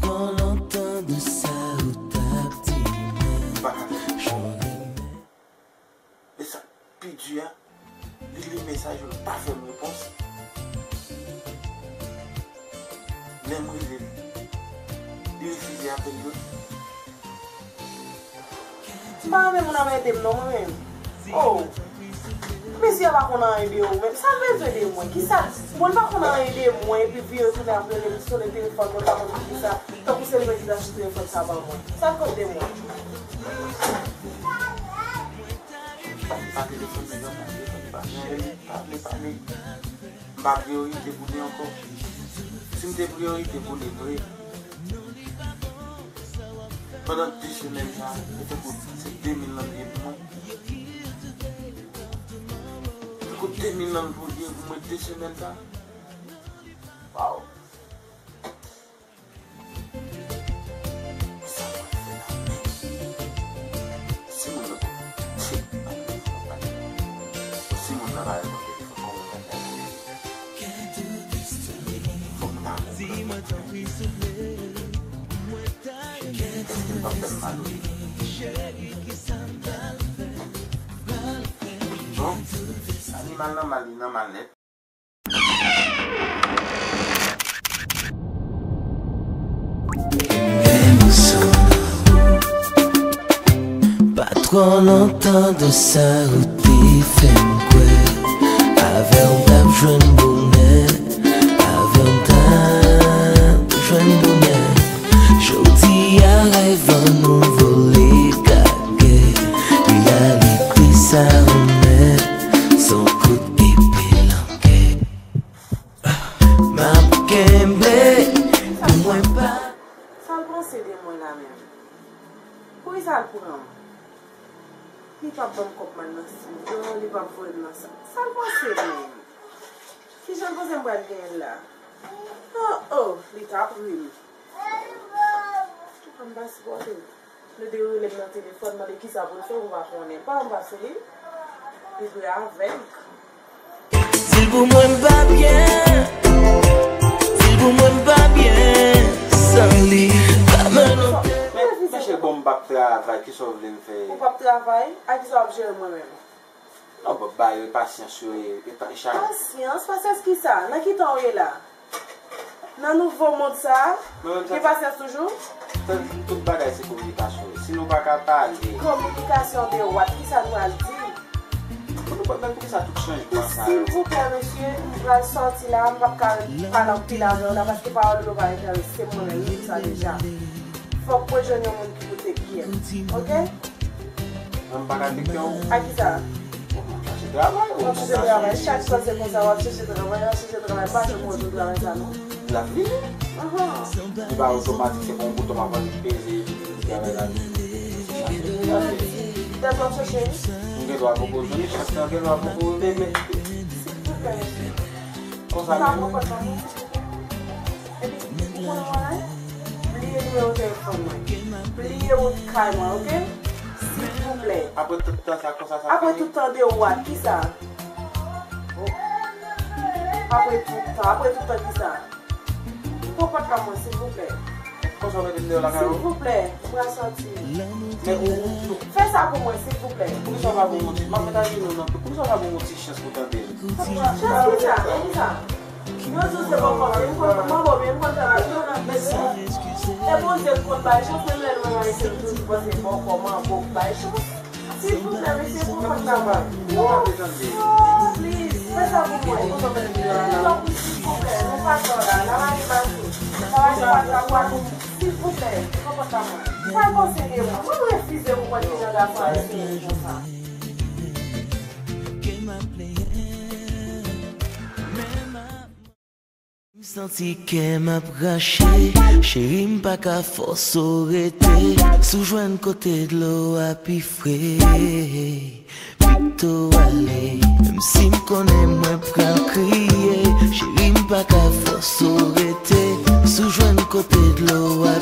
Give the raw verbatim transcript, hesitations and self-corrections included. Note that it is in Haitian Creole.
Twò lontan de sa ou t ap di mwen, m pa ka fè l ankò. E sa k pi di a, li li mesaj yo, l pa fè m repons. Lè m rele l, li refize apèl yo. M pa renmen moun ap ede m non, mwen menm. Oh. Mesye a pa konn anyen de ou menm. Sa l bezwen de mwen? Kisa? Bon, l pa konn anyen de mwen, epi vire tounen ap rele m, sonnen telefòn mwen, pa konn poukisa. Tankou se li menm ki ta sou telefòn sa ban mwen. Sa l konn de mwen? Pa telefone, non, pa telefone, pa vle, pa vle, pa vle. M pa priyorite pou li ankò. Si m te priyorite pou li vre, pandan de semèn sa, se tankou se de mil lan li ye pou mwen. Tankou de mil lan pou li ye pou mwen de semèn sa. Waw. Sa mwen fè la menm. Si moun nan, si moun nan pa reponn telefòn, kòman mwen fè la menm? Fòk m ta konprann. Èske m p ap fè m mal wi? Bon, animal nan mal, li nan mal nèt. Pa twò lontan de sa ou te fè m kwè. Avè w m t ap jwenn bonè. Avè w m t ap jwenn bonè. Jodi a rèv an nou vole kake. Reyalite sa ou mèt. Son kout epe lankè. M ap kenbe pou mwen pa. Sa l panse de mwen la menm? Poukisa l pran m? Li p ap ban m kòb mwen nan sidan, li p ap voye m nan sa. Sa l panse menm? Kijan l panse m pral genyen l la? Oh, oh, li t ap ri m. An m pa sipòte l. Li te rele m nan telefòn, mande kisa pou l fè, m pa konnen. Pa anba sou li. Li vre avèg. Di l pou mwen m pa byen. Di l pou mwen m pa byen san li. Pa mennen. Men, men cheri, bon, m p ap travay, kisa w vle m fè? Ou p ap travay? A kisa w ap jere mwen menm? Non, bon, ba yo pasyans yo e, e, e chak. Pasyans? Pasyans kisa? Nan ki tan w ye la? Nan nouvo mond sa a, gen pasyans toujou? Tout bagay se kominikasyon. Si nou pa ka pale. Kominikasyon de what? Kisa nou al di? Pou nou pa, men poukisa tout chanjman sa yo? Silvouplè, mesye, m pral sòti la, m p ap ka pale anpil avè w la, paske pawòl ou yo pa enterese m, mwen menm, m di sa deja. Fòk mwen jwenn yon moun ki pou tek kè m, oke? Mwen m pa ka tek kè w. A kisa? Bon, m ap chache travay, w ap chache travay. Chak swa se konsa, w ap chache travay, w ap chache travay, pa janm wè jou travay sa non. L ap vini. Li pa otomatik, se pa yon bouton m ap annik peze epi travay la vini. Chache, chache. Dèt w ap chache? M gen dwa poko jwenn li, chans lan gen dwa poko rive, men. Silvouplè, mesye. Konsa menm. Epi, ou konnen bagay? Bliye nimewo telefòn mwen. Bliye wout kay mwen, oke? Silvouplè. Apre tout tan sa, konsa sa fini? Apre tout tan de what? Kisa? Apre tout tan, apre tout tan kisa? Pran pòt la mwen, silvouplè. Konsa w mete m deyò lakay ou? Silvouplè, m pral sòti. Men ou, ou, ou. Fè sa pou mwen, silvouplè. Poukisa w pa ban m yon ti, m ap met ajenou nan, poukisa w pa ban m yon ti chans pou tande l? Chans kisa? Kisa? Yo di w se bòkò, men m konn, m konn bòkò, men m konn fè bagay. E Bondye k konn bay chans, menm lè nou menm Ayisyen nou toujou panse bòkò, manbo k bay chans. Silvouplè, mesye, pran pòt la mwen. Oh, please, fè sa pou mwen. Silvouplè, nou pa fè la, la mache mache. La mache mache, la kwa. Silvouplè, pran pòt la mwen. Sa l panse de mwen? Mwen refize konprann kijan gason Ayisyen ye konsa. M santi kè m ap rache, cheri m pa ka fòse w rete. Si w jwenn kote dlo a pi fre, pito ale. Menm si m konnen mwen pral kriye, cheri m pa ka fòse w rete. Si w jwenn kote dlo a